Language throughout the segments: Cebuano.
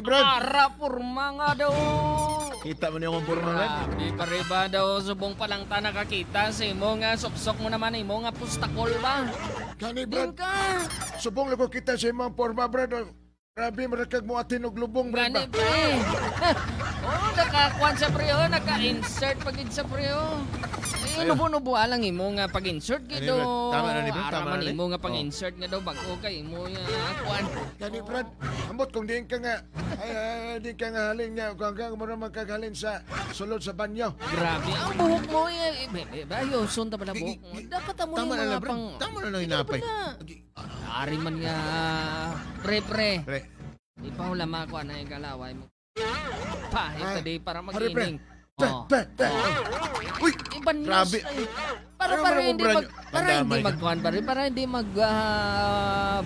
Brad. Ara, purma nga daw. Kita mo niyo akong purma, Brad? Grabe, pare ba daw, subong pa lang ta nakakita sa imo nga, suksok mo naman imo nga pustakol ba? Kani, Brad. Din ka. Subong lang ko kita sa imong porma, Brad. Grabe, marakag mo atin og lubong, Brad Gani, ba? pre. Oh, nakakuan sa pre, oh. Naka-insert pagid sa pre, oh. Eh, nubo-nubo lang imo nga pag-insert gid, Ano, Brad? oh. Tama na ni, Brad? Ara Tama man na ni? imo nga pag-insert nga daw bag-o kay imo nga kuan. Kani, Brad. Ambot kung diin ka nga, ay, di ka nga halin niya. Kung hanggang mo naman kaghalin sa sulod sa banyo. Grabe, ang buhok mo, eh, eh, ayo, sun ta pala buhok mo. Dapat amo Tama yung na mga lang, Brad. pang... Tama na lang inapay. Ari man nga, pre, pre. Pre. Di pa hula makuha na yung kalaway mo. Pahit Ay, na di para pare, pre. mag-ining. Pe, Oh. pe, pe. Uy! Iban Grabe. Para Ano para man ang hindi brand mag nyo? para hindi Pandamay na. magkuhan pare para hindi mag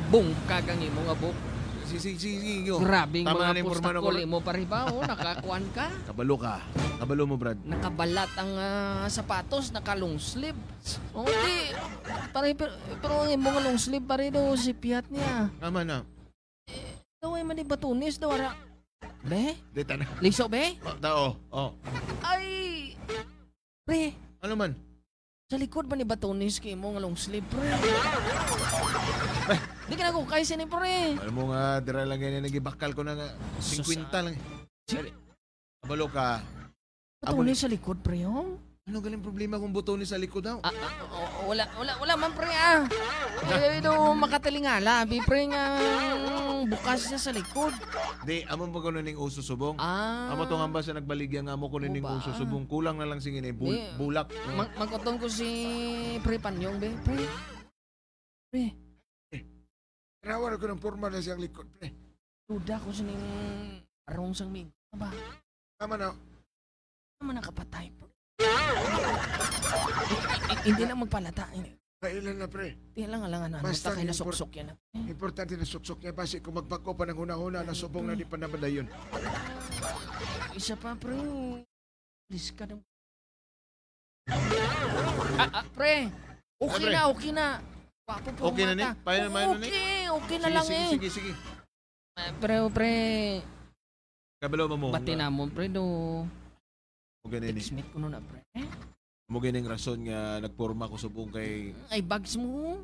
bungkag ang imo nga buhok. Si, si, si, si, yo. Grabe ang Tama mga na yung porma na ko. pustakol imo pare ba? Oh, nakakuan ka. Kabalo ka. Kabalo mo, Brad. Nakabalat ang sapatos, naka long sleeve. Oh, di pare pero ang imo nga long sleeve pare do si Piat niya. Tama na. Daw ay man ni batunis daw ara. Be? Di, tana. Liso be? Oh, tao. Oh. Ay! Pre, Ano man? sa likod ba ni Batonis kay mo nga long sleeve, pre? Di ka nagukay sini, pre. Alam mo nga, dira lang ganyan, nagibakal ko na nga. 50 lang. Kabalo ka. Batonis sa likod, pre, oh. Ano galing problema kung butones sa likod daw? Ah, ah, oh, wala, wala, wala man, pre, ah. Eh, do makatalingala, bi, pre, nga bukas niya sa likod. Di, amo pa ko ning uso subong. Ah. Amo tong hamba sa nagbaligya nga mo ko ning Mo ba? uso subong. Kulang na lang singin eh, Di. bulak. Magkotong ko si pre Panyong, be. Pre. Pre, Tanawan ko ng porma na siyang likod, pre. duda ko sining arong sang mig. Ba? Tama na. Naman nakapatay, pre. Hindi lang magpalata. Hindi Kailan na, pre. lang alangan na. Basta Basta kay import- nasuksok yan. Importante na suksok niya. Basi kung magbago pa ng huna-huna na subong na di pa naman dayon. Isa pa, pre. Please ka ng... Pre. Okay Pre. na, okay na. Papo po Okay na ni? Paano naman na ni? Okay, okay na Sige, lang sige, eh. sige, sige. Pre, pre. Kabalo ba mo? Bati na mo, pre, do. Mo ganin eh. Textmate ko nun na, pre. Mo ganing rason nga nagporma ko subong kay Ay, bags mo.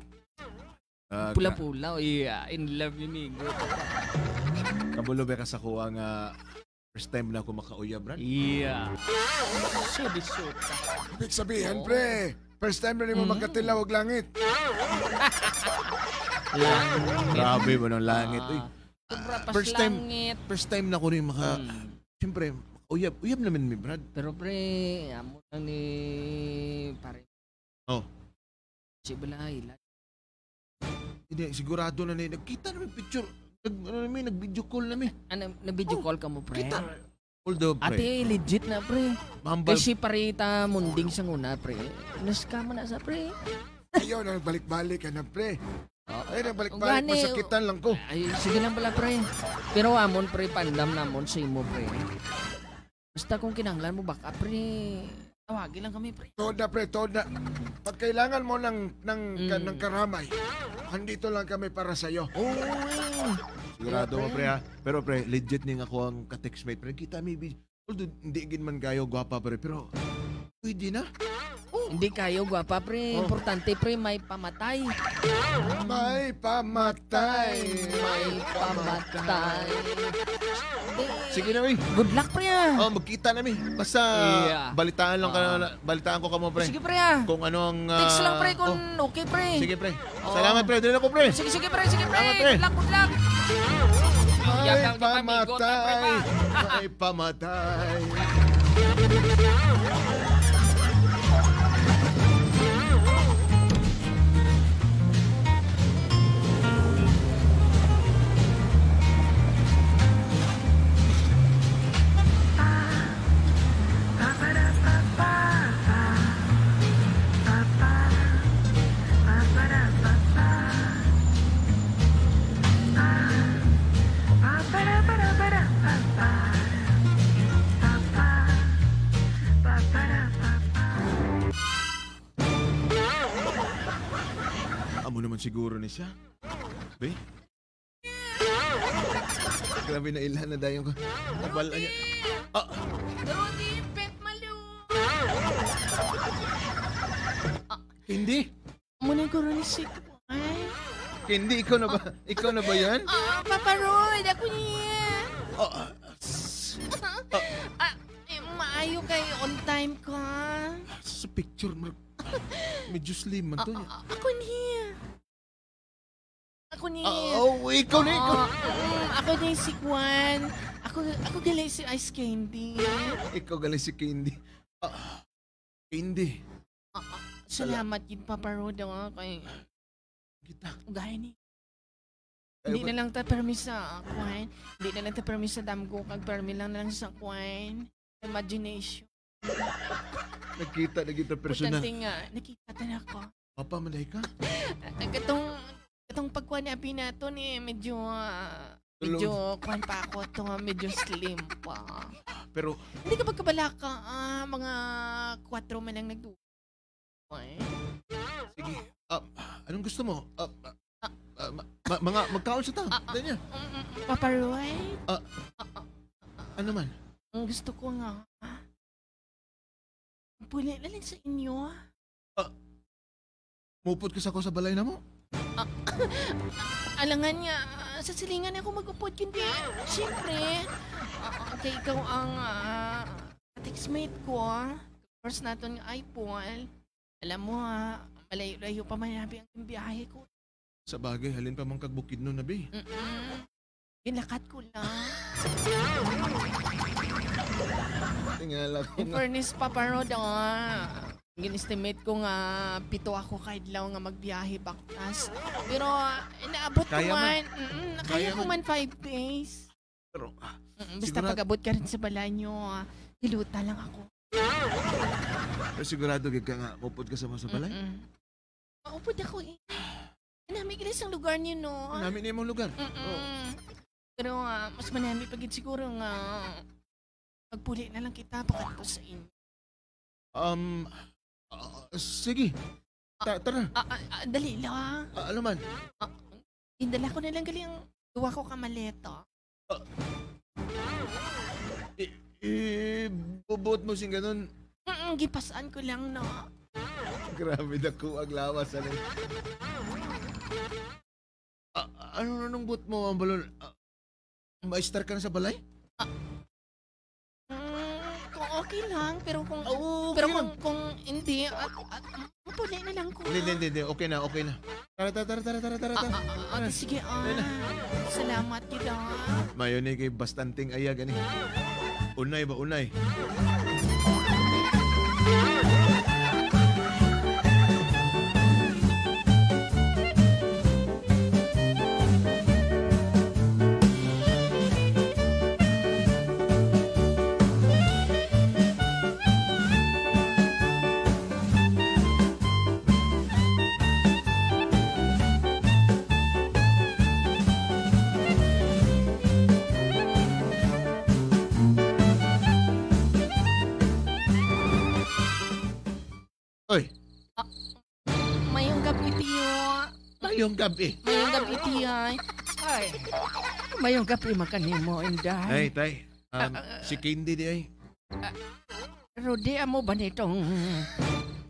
Pula-pula. Oh, yeah, in love yun eh. Kabalo ba ka sa kuha nga first time na ako makauyab, Brad? Yeah. Sudi-suta. Ibig sabihin, pre, first time na rin mo makatilaw og langit. Langit. Grabe mo ng langit. Uy, Sobra pas first time- langit. first time na ko rin maka... Siyempre, uyab, uyab naman mi, Brad. Pero pre, amo lang ni pare. Oh. Si Balay. Hindi, sigurado na ni. Nagkita namin picture. Ano namin, nag-video call namin. Ano, na-video call ka mo, pre? Kita. Although, pre, Ate, legit na, pre. mahambal. Kasi parita munding sa nguna, pre. Naskama na sa, pre. Ayaw na nagbalik-balik ka na, pre. Ay, nagbalik-balik, Gani, masakitan lang ko. Ay, sige lang pala, pre. Pero amon, pre, pandam namon sa imo, pre. Basta kung kinahanglan mo baka, pre, tawagin lang kami, pre. Tood na, pre, tood na. Pag kailangan mo ng karamay, andito lang kami para sa'yo. Oo, eh. Sigurado mo, pre, ha? Pero, pre, legit ning ako ang ka-textmate. Pre, kita mi, although, hindi gin man kayo gwapa, pre, pero pwede na. Hindi kayo gwapa, pre. Oh. Importante, pre, may pamatay. May pamatay. May pamatay. Sige na, uy. Good luck, pre, ah. Oh, magkita na mi. Basta Yeah. balitaan lang ka, balitaan ko kamo, pre. Sige, pre, ah. Kung ano ang Text lang, pre, kung oh, okay, pre. Sige, pre. Salamat, pre. Dali na ko, pre. Sige, sige, pre. Sige, pre. Salamat, pre. Good luck, good luck. May pamatay. May pamatay. Amo naman siguro ni siya. Be? Grabe na ilan na dayon ko. Abal niya. Ah, Rudy, pet malu. Hindi. Muna ko rin si Kwan. Hindi, ikaw na ba? Ikaw na ba yan? Ah, Papa Rod, ako niya. Ah, Ah, eh, maayo kay on time ka. Sa picture, medyo slim man to niya. Ah, ako niya. Ako niya. Oh, ikaw na, ikaw. Ako niya si Kwan. Ako gali si Ice Candy. Ikaw galing si Candy. Ah, Candy. Salamat yun, Papa Rod. Kay Kita. gaya ni. Hindi na lang ta permi sa Kwan. Hindi na lang ta permi sa damgo. Kag permi lang na lang sa Kwan. Imagination. Nakita na kita personal. Importante nga, nakita ta na ako. Papa, manday ka? Katong pagkuha ni Abi na to ni medyo medyo kuan pa ako to, medyo slim pa. Pero hindi ka pagkabala ka, mga 4 man lang nagdugo. Sige. Anong gusto mo? Mga magkaon sa tao. Danya. Papa Roy? Ano man? Ang gusto ko nga. Puli na lang sa inyo. Mupot ka sa ko sa balay na mo? Alangan nga, sa silingan ako mag-upod kundi. Siyempre, kay ikaw ang textmate ko. First naton nga iPhone. Alam mo, malayo-layo pa man nabi ang biyahe ko. Sa bagay, halin pa mang kagbukid nun, nabi. Ginakat ko lang. Tingala ko In nga. fairness, Papa Rod, gin-estimate ko nga 7 ako kaidlaw nga magbiyahe baktas. Pero inaabot ko Kaya man. Kaya Kaya ko man 5 days. Pero, Basta pag-abot ka rin sa balay nyo, hiluta lang ako. Pero sigurado gid ka nga, mupod ka sa mga sa balay? Maupod ako eh. Nami gilis ang lugar niyo, no? Nami niyo mong lugar. Pero mas manami pag siguro nga magpuli na lang kita pagkato sa inyo. Sige. Tara. Dali lang. Ano man? Indala ko na lang gali ang gawa ko kamaleta. Bubuot mo sing ganun. Gipasaan ko lang, no? Grabe na ko ang lawas. Ano, ano na nung buot mo, ang balon? Ma-star ka na sa balay? Kung okay lang, pero kung okay pero lang. Kung hindi, mapuli na lang ko. Hindi. Okay na, okay na. Tara. Sige, salamat kita. Mayon eh, kay bastanting aya, gani. Unay ba, unay? Oy. Mayong gabi, tiyo. Mayong gabi. Mayong gabi, tiyo. Ay, mayong gabi makanimo, Inday. Ay, tay. Si Candy di ay. Rudy, amo ba nitong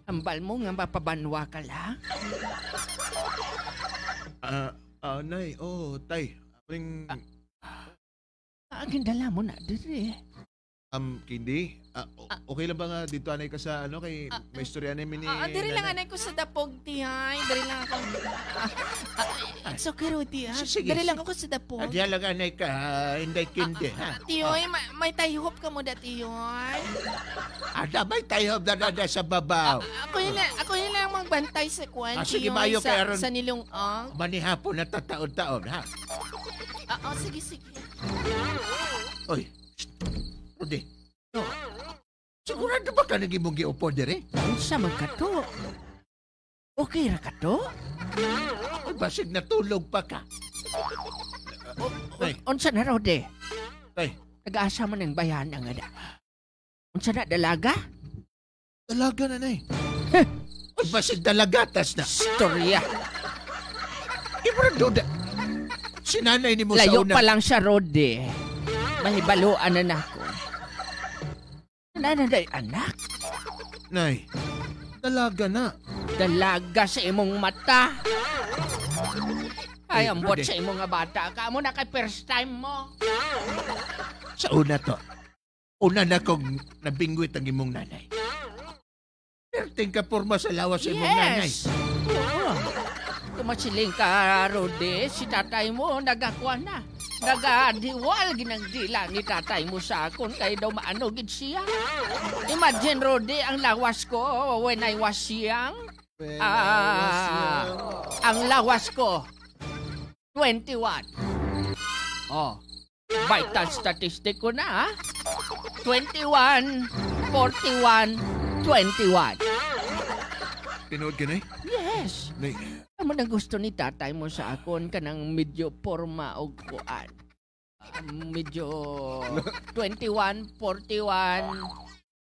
ambal mo nga mapabanwa ka lang? Nay. Oh, tay. Aming... Ang dala mo na diri. Candy, okay lang ba nga dito anay ka sa ano kay may istorya namin ni Diri lang anay ko sa dapog, tihay. Diri lang ako. It's okay, Rudy. Sige. Diri lang ako sa dapog. Diyan lang anay ka, Inday Candy, ha? Tiyoy, may tayhop ka mo da, tiyoy. Ada may tayhop na na sa babaw. Ako yun lang magbantay sa kwan, sige, tiyoy, mayo kay Aaron. sa nilungong. Manihapon na tataon-taon, ha? Sige, sige. Oy, Rudy, no. Sigurado ba ka naging mong giupo dire? Unsa man ka to? Okay ra ka to? Oy, basig natulog pa ka. Unsa na, Rudy? Tay. Nag-asa man ang bayan ang ada. Unsa na, dalaga? Dalaga na, nay. Oy, basig dalagatas na. Storya. Di mo na duda. Si nanay ni mo sa Layo una. pa lang siya, Rode. Mahibaluan na nako. Nananay, anak. Nay, dalaga na. Dalaga sa imong mata. Ay, ambot Rode. sa imong nga bata ka. Amo na kay first time mo. Sa una to. Una na kong nabingwit ang imong nanay. Perting ka porma sa lawas sa imong nanay. Yes. Oo. Kumasiling ka, Rode. Si tatay mo, nagakuha na. Nagadiwal ginagdila ni tatay mo sa akon. Kaya daw maano gid siya. Imagine, Rode, ang lawas ko when I was young. Ang lawas ko, 21. Oh, vital statistic ko na, ha? 21, 41, 21. Tinuod ka, Nay? Yes. Nay, Amo na gusto ni tatay mo sa akon kanang medyo porma og kuan. Medyo 21, 41,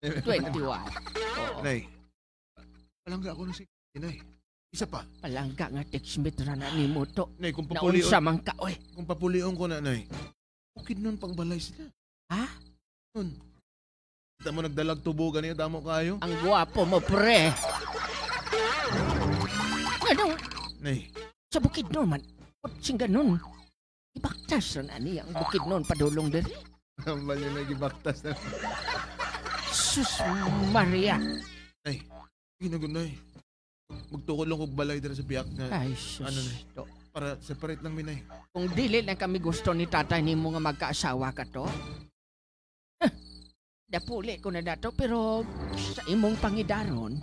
21. Oo. Nay. Palangga ako ng si Nay. Isa pa. Palangga nga textmate ra na nimo to. Nay, kung papulion, Naunsa man ka oy. kung papulion ko na, Nay. Bukid nun pang balay sila. Ha? Nun. Kita mo nagdalag tubo ganito, damo kayo. Ang gwapo mo, pre. Ano? Nay, Sa bukid nun man. Sing ganun. Ibaktas ra na niya ang bukid nun padulong diri. hambal niya na gibaktas na. Sus Maria. Nay, ginagod, Nay. Magtukod lang kog balay dira sa biak na Ay, sus. Ano na? To. Para separate lang mi, Nay. Kung dili lang kami gusto ni tatay nimo nga magkaasawa ka to, huh, dapuli ko na dato, pero sa imong pangidaron,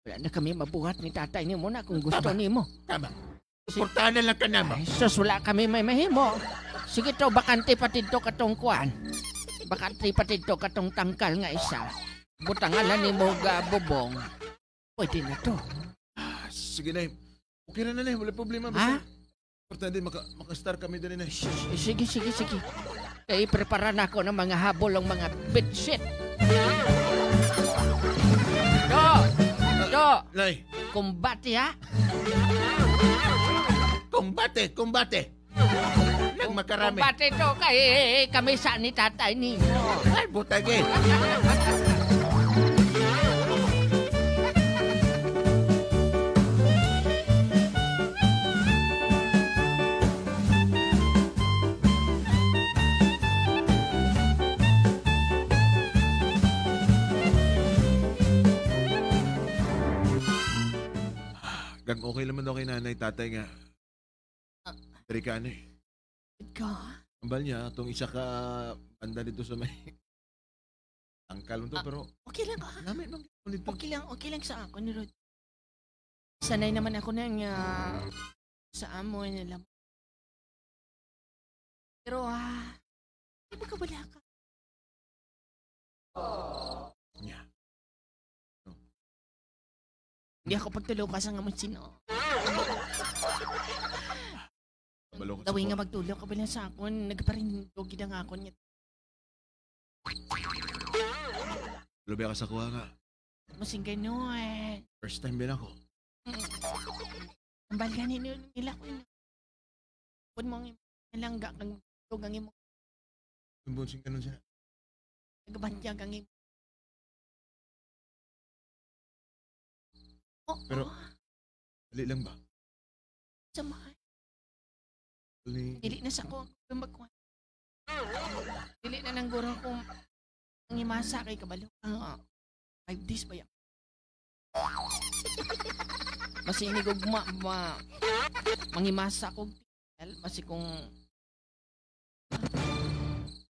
wala na kami mabuhat ni tatay nimo na kung gusto Tama. nimo. Tama. Suportahan na lang ka namo. Ay, sus, wala kami may mahimo. Sige to, bakante pati to katong kuan. Bakante pati to katong tangkal nga isa. Butangan na nimo ga bubong. Pwede na to. Ah, sige, Nay. Okay na, Nay. Wala problema. Ha? Basta, importante, maka-star kami din, Nay. Sige, sige, sige. Kaya prepara na ako ng mga habol ng mga bedsheet. Do! Do! Nay! Kumbate, ha? Kumbate, kumbate. Nang makarami. Kumbate to kay kami sa ni tatay nimo. Ay, butag eh. Gang okay naman daw kay nanay, tatay nga. Dari ka, ano eh. Ka? Ambal niya, itong isa ka banda dito sa may tangkal mo to, pero Okay lang ah. namin nung dito. Okay lang sa ako ni Rod. Sanay naman ako nang sa amo nila. Pero di ba ka wala ka? Yeah. Hindi ako pagtulo ka sa nga mo sino. Kabalo ka sa Daway nga kuha. magtulog ka pala sa akon. Nagparindog gid ang akon. Lubi ka sa kuha nga. Masing ganun. First time din ako. Ang balganin nila ko yun. Kung mo ang nalangga kang tulog ang imong Tumbonsing ganun siya. nagbantyag ang imong. Oh, Pero- Dali lang ba? Samahan. Dali. Dili na sa ko magkuha. Dili na nang guro kung ang imasa kay kabalo. 5 days ba yan? Masinig og mangimasa kog masi kung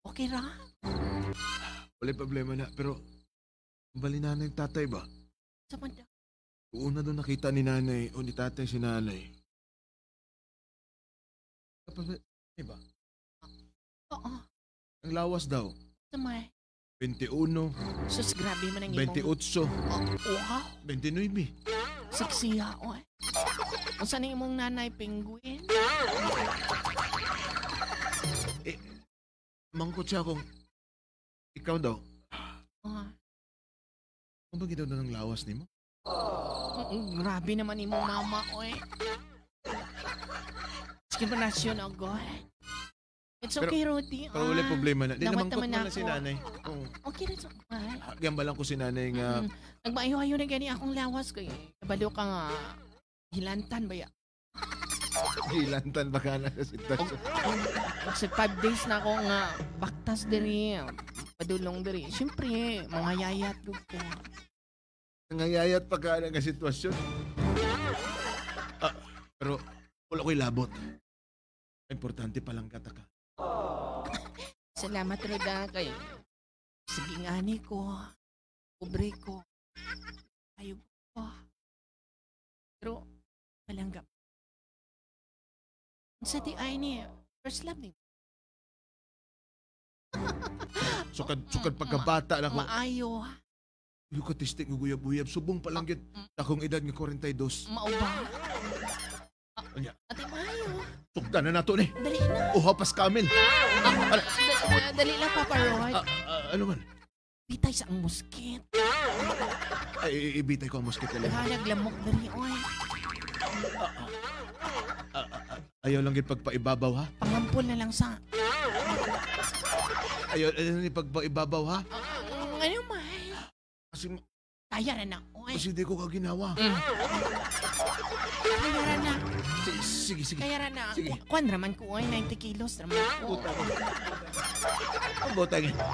okay ra. Wala problema na, pero ang bali nanay tatay ba? Sa banda. Una doon nakita ni nanay o ni tatay si nanay. Kapag, diba? Oo. Ang lawas daw. Sa may. 21, Sus, grabe man ang imong. 28, Oh, wow. 29. Sexy ha, oy. Unsa ni imong nanay penguin? Mangkot siya kung ikaw daw. Oh. Kung ba daw ng lawas nimo? Grabe naman imong mama, oy. Discrimination, oh God. It's okay, Rudy. Pero wala problema na. Di Dawat naman naman kot man na si ako. nanay. Oo. Okay na sa kuwan. Gambalan ko si nanay nga. Nagmaayo-ayo na gani akong lawas ko. Kabalo ka nga. Hilantan ba ya? Hilantan ba ka na sa sitwasyon? Sa 5 days na ako nga baktas diri. Padulong diri. Siyempre, mga yayat ko. Nangayayat pa ka na nga sitwasyon. Pero wala ko'y labot. Importante palang kata ka. Salamat, Roda, kay sige nga ni ko. Pobre ko. Ayaw ko. Pero, palanggap. Sa di ay ni, first love ni. Sukad pagkabata na ko. Maayo. Yung katistik ng guyab-uyab. Subong palanggit. Akong edad nga 42. Mauba. Anya. Ate, maayo. Sukdan na nato ni. Dali na. Uhaw pas kamil. Dali lang, Papa Rod. Ano man? Bitay sa ang muskit. Ay, ibitay ko ang muskit talaga. Naglamok dali, oy. Ayaw lang yun pagpaibabaw, ha? Pangampol na lang sa... Ayaw lang yun pagpaibabaw, ha? Ano man? Kasi, Kaya na na, oy. kasi di ko kaginawa. Kaya na na. Sige, sige. Kaya na. Sige. Kuan raman ko, oy. 90 kilos raman ko. Butang.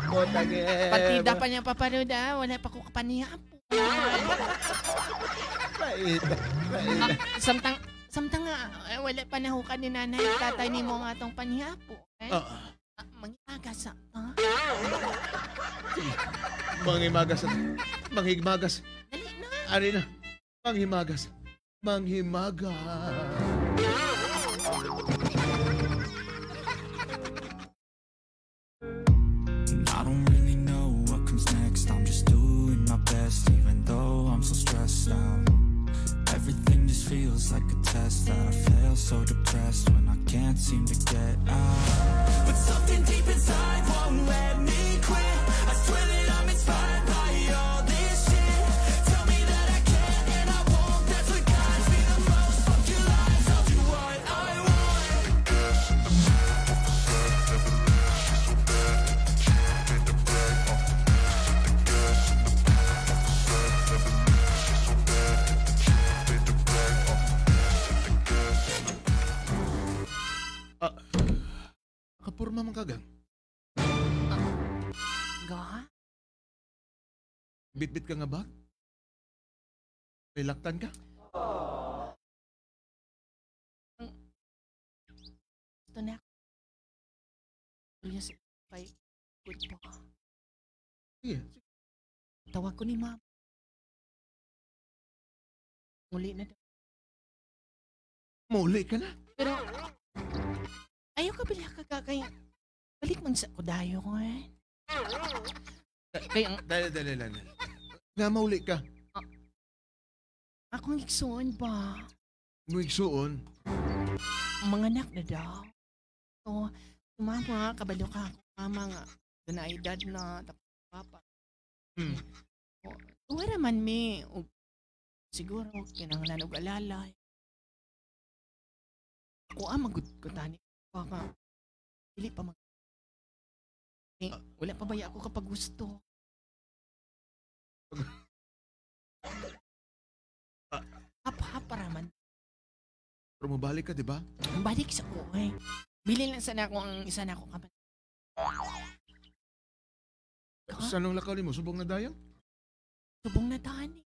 Butang. Partida pa niya, Papa Rod, ha? Wala pa ko kapaniya po. Samtang wala pa nahukan ni nanay tatay ni mo nga atong panihapo. Eh? Mangimagas sa. Sige. Manghimagas. Manghimagas. Dali na. Ari na. Manghimagas. Manghimagas. I don't really know what comes next. I'm just doing my best, even though I'm so stressed out. Everything just feels like a test that I fail, so depressed when I can't seem to get out. But something deep inside won't let me quit. I swear that I'm inspired by all this shit. Tell me that I can and I won't. That's what guides me the most. Fuck your lies, I'll do what I want. Kapurma man kagang. Ga? Bit-bit ka nga ba? May laktan ka? Gusto na ako. Curious kay good po. Sige. Tawag ko ni ma'am. Muli na daw. Muli ka na? Pero, ayaw ka bila ka kay balik man sa kudayo ko eh. Kaya ang... Dali, dali. Nga mauli ka. Akong igsuon ba? Mo igsuon? Mga anak na daw. So, mama, kabalo ka ako. Mama nga, doon na edad na, tapos papa. So, tuwa naman mi. O, siguro, kinanglan og alalay. Ako magud-gutani. Baka, dili pa mag... Eh, wala pa baya ako kapag gusto. Hap-hap para man. Pero mabalik ka, di ba? Balik sa ko, eh. Bilin lang sana ako ang isa na ako kapag. Sa anong lakaw mo? Subong na dayang? Subong na daan eh.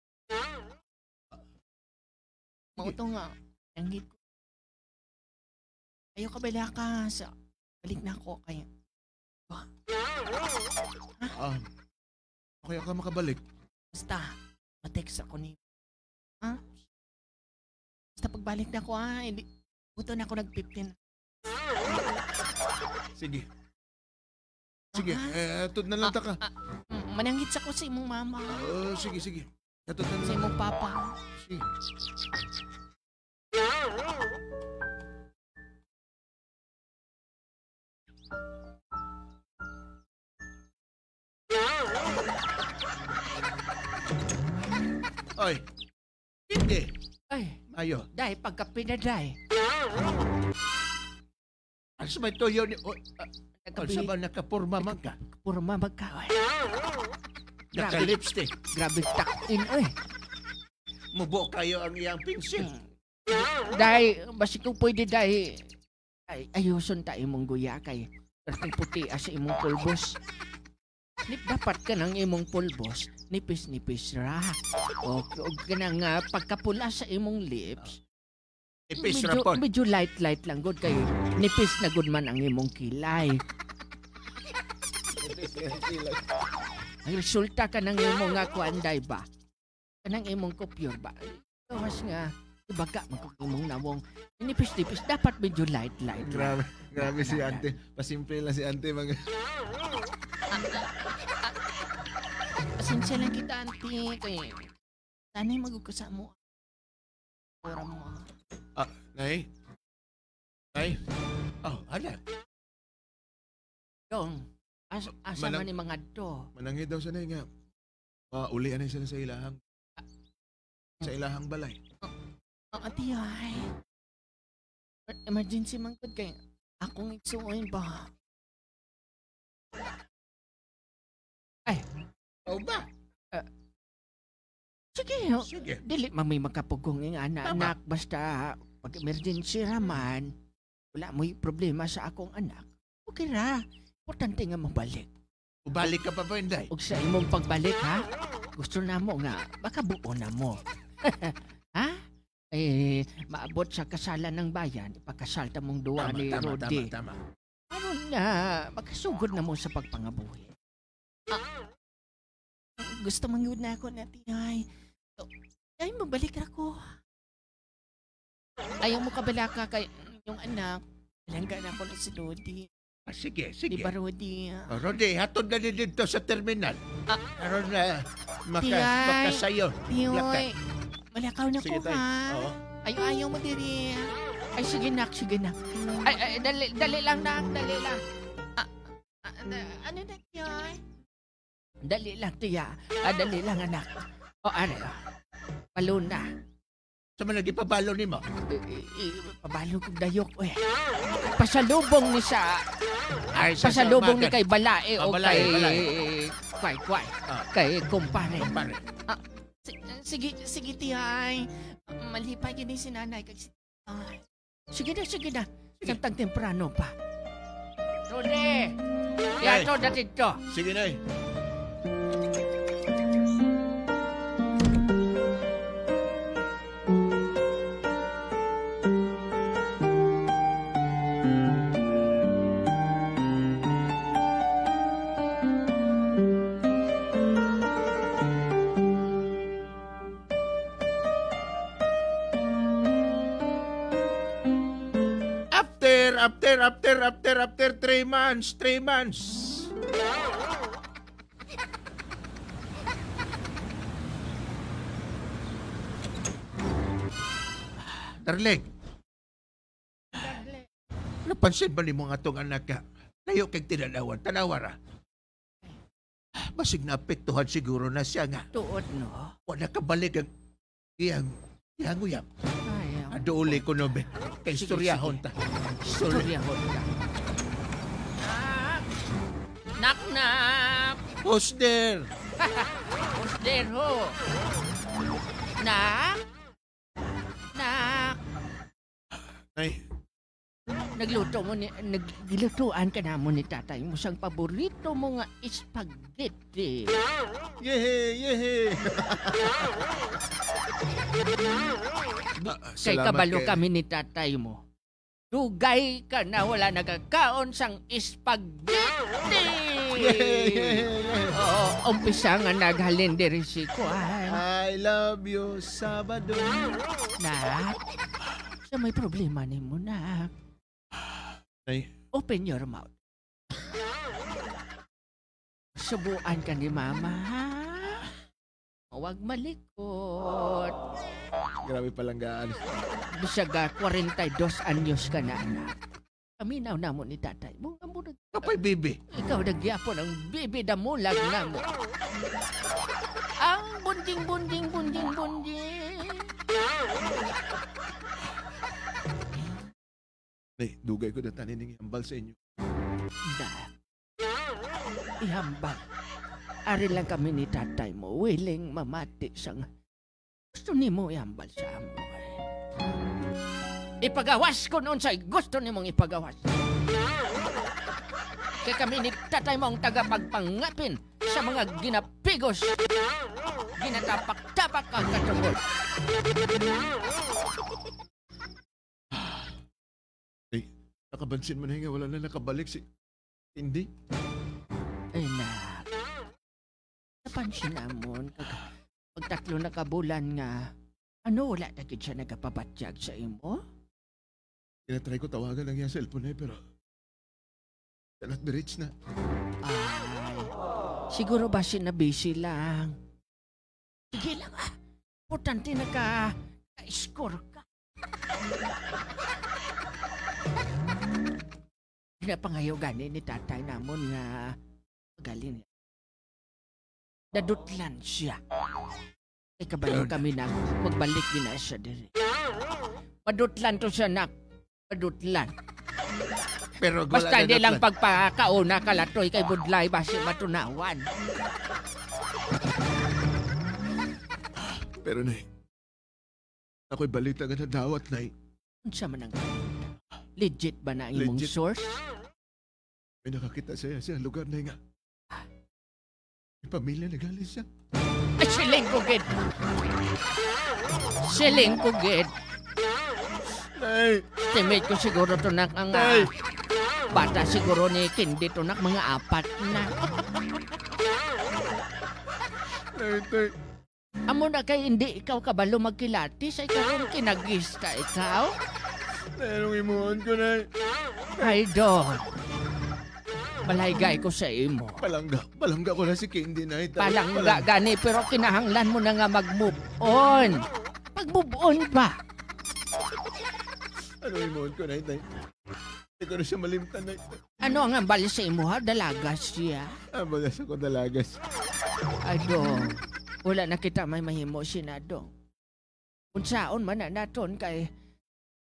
Mauto nga. Nanggit ko. Ayaw ka bala ka sa... Balik na ako kaya... Ba? Ha? Kaya ka makabalik? Basta, matext ako ni... Ha? Basta pagbalik na ako, ha? Hindi, buto na ako nag-15. Sige. Sige, atod na lang ta ka. Mananggit sa ko sa imong mama. Sige, sige. Atod na lang. Sa imong papa. Sige. Oy. Hindi. Ay. Ayo. Dahil pagkapinaday. Asa may tuyo ni... Asa ba nakapurma man ka? Purma magka. Naka-lipstick. Grabe takin oy. Mubo kayo ang iyang pinsil. Dahil, basi kung pwede dahil, ay, ayuson ta imong guya kay perting puti as imong pulbos. Nip dapat ka ng imong pulbos, nipis-nipis ra. O kanang pagkapula sa imong lips. Nipis ra pod. Medyo light-light lang gud kay nipis na gud man ang imong kilay. Ang resulta ka ng imong nga kuanday ba? Kanang imong kopyor ba? Gawas nga ibaga man kung imong nawong nipis-nipis dapat medyo light-light. Grabe, grabe si ante. Pasimple lang si ante mga. Pasensya lang kita, auntie. Kay sana'y magugasa mo. Ora mo. Nay? Nay? Oh, ala. Dong, asa man ni mga to? Manangit daw siya, Nay, nga. Uli anay siya sa ilahang. Sa ilahang balay. Ate, ay. Emergency man gud kay akong igsuoy ba? Ay. O ba? Sige, Sige. Dili man may makapugong ng anak-anak. Basta pag emergency raman, wala mo'y problema sa akong anak. Okay ra. Importante nga mabalik. Ubalik ka pa ba, Inday? Og sa imong pagbalik, ha? Gusto na mo nga, baka buo na mo. Ha? Eh, maabot sa kasalan ng bayan, ipakasal ta mong duwa ni Rudy. Tama. Aron na, makasugod na mo sa pagpangabuhi. Gusto man yun na ako na, tiyay. So, ay, mabalik ra ko. Ayaw mo kabalaka kay yung anak. Alangga na ako na si Rudy. Ah, sige, sige. Di ba, Rudy? Oh, Rudy, hatod na din dito sa terminal. Aron na Tiyay. makasayo. Tiyoy, malakaw na Sige, ko, tay. ha? Oo. Ayaw, ayaw mo diri. Ay, sige nak, sige nak. Ay, ay, dali, dali lang nak, dali lang. Ano na, tiyoy? Dali lang, tiya. Ah, dali lang, anak. O, are. Palo na. Sa man nagipabalo nimo? Pabalo kong dayok, eh. Pasalubong ni sa... Ay, sa Pasalubong ni Salmagan. kay Balae o Oh, Balae, kay... Balae. Kway, kway. Ah. Kay kumpare. Kumpare. Sige, sige, tiyay. Malipay gini si nanay kag si tiyay. Sige na, sige na. Samtang temprano pa. Rudy! Yato na dito. Sige, Nay. After 3 months, 3 months. Darling. Napansin ba ni mga atong anak ka? Layo kay tinanawan, tanawa ra. Basig naapektuhan siguro na siya nga. Tuot, no? Wala kabalik ang iyang uyab. Ay, ang Ando uli ko no, be. Kay Sige, istoryahon sige. ta. Istorya. Istoryahon ta. Knock, knock! Who's there? Who's there, ho? Knock? Knock? Nay. Nagluto mo ni, naglutuan ka na mo ni tatay mo sang paborito mo nga spaghetti. Yehe, yehe. Kay kabalo kami ni tatay mo. Dugay ka na wala nagkakaon sang spaghetti. Yehe, yehe. Oo, umpisa nga naghalin diri si Kuan. I love you, Sabado. Nak, sa may problema ni mo, nak. Nay. Open your mouth. Subuan ka ni Mama, ha? Huwag malikot. Grabe palanggaan. Bisag 42 anyos ka na, anak. Paminaw na mo ni tatay mo. Kapay, bibi. Ikaw nagyapon ang bibi damulag na mo. Ang bunjing, bunjing, bunjing, bunjing. Nay, dugay ko na tanin ning hambal sa inyo. Da. Ihambal. Ari lang kami ni tatay mo, willing mamati sang gusto nimo ihambal sa amo. Ipagawas ko noon sa gusto nimong ipagawas. Kay kami ni tatay mo ang tagapagpangapin sa mga ginapigos, ginatapak-tapak ang katungod. Ay, nakabansin mo na nga, wala na nakabalik si Cindy. Ay, nak. Napansin namon, pag 3 na ka bulan nga, ano, wala na gid siya nagapabatyag sa imo? Tinatry ko tawagan ang iyang cellphone eh, pero cannot be reached na. Ay, siguro ba sinabisi lang? Sige lang ah. Importante na ka-score ka. Pinapangayo gani ni tatay namon nga magaling. Dadutlan siya. Ay kabalo kami na magbalik din na siya diri. Padutlan to siya nak. Padutlan. Pero basta hindi lang pagpakauna kalatoy kay budlay basi matunawan. Pero nay, ako'y balita nga nadawat, nay. Unsa man ang balita? Legit ba na ang imong source? May nakakita siya sa lugar na nga. May pamilya nagalis siya. Ay, siling ko, gid! Siling ko, gid! Nay! Estimate ko siguro to nak ang bata siguro ni Kindi to nak mga 4 na. Nay, tay. Amo na kay hindi ikaw kabalo magkilatis ay karon kinagis ka ikaw. Nay, anong imuon ko, nay? Ay, don. Balaygay ko sa imo. Palangga ko na si Candy, nay. Palangga gani, pero kinahanglan mo na nga mag-move on. Mag-move on ba? Ano imuon ko, nay? Hindi ko na siya malimtan, nay. Ano ang ambal sa imo, ha? Dalagas siya. Ambal sa ko, dalagas. Ay, dong. Wala na kita may mahimo, sinadong. Unsaon man na naton kay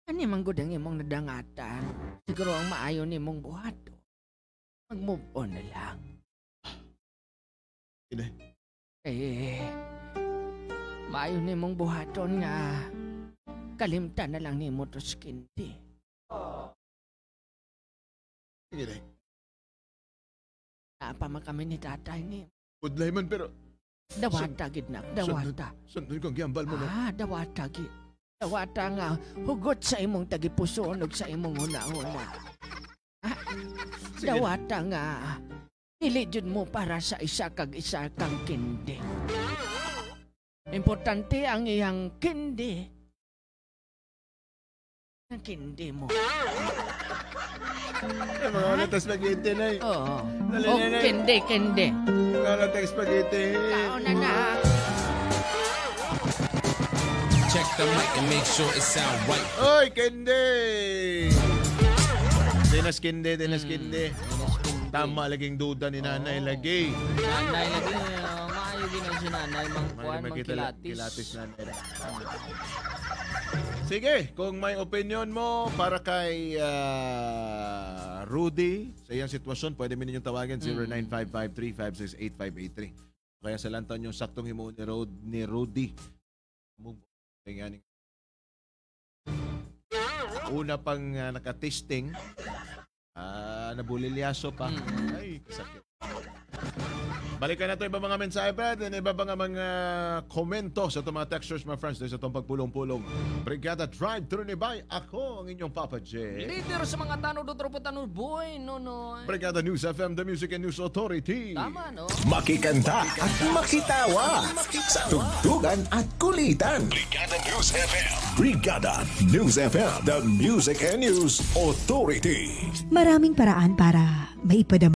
ani man gud ang imong nadangatan. Siguro ang maayo nimong buhat. Mag-move on na lang. Inay. Eh, maayo nimong buhaton nga kalimtan na lang nimo to si Kindy. Sige, Nay. Naapa man kami ni tatay ni. Budlay man pero dawata gid nak, dawata. Sundon kong giambal mo na. Ah, dawata gid. Dawata nga hugot sa imong tagipusoon ug sa imong hunahuna. Ah, dawata nga dili jud mo para sa isa kag isa kang kindi. Importante ang iyang kindi. Ang kindi mo. Ay, mga ulit ang spaghetti, Nay. Oo. O, kindi, kindi. Mga ulit ang spaghetti. Kaon na na. Check the mic and make sure it sound right. Oy, kindi! Dinas kindi, dinas kindi. Tama laging duda ni nanay lagi. Nanay lagi, maayo ginawa si nanay, mangkuan, mangkilatis. Kilatis nanay. Sige, kung may opinion mo para kay Rudy sa iyang sitwasyon, pwede mo ninyong tawagan 0955-356-8583. Kaya sa lantaw yung saktong himuon ni Rudy. Move on. Una pang nakatesting, nabulilyaso pa. Ay, kasakit. Balikan na ito iba mga mensahe, Brad, and iba pa nga mga komento sa itong mga texters, my friends, sa itong pagpulong-pulong. Brigada Drive-Thru ni Bay, ako ang inyong Papa J. Leader sa mga tanod, utro tanod, boy, no, no. Brigada News FM, the Music and News Authority. Tama, no? Makikanta at makitawa sa tugtugan at kulitan. Brigada News FM. Brigada News FM, the Music and News Authority. Maraming paraan para maipadama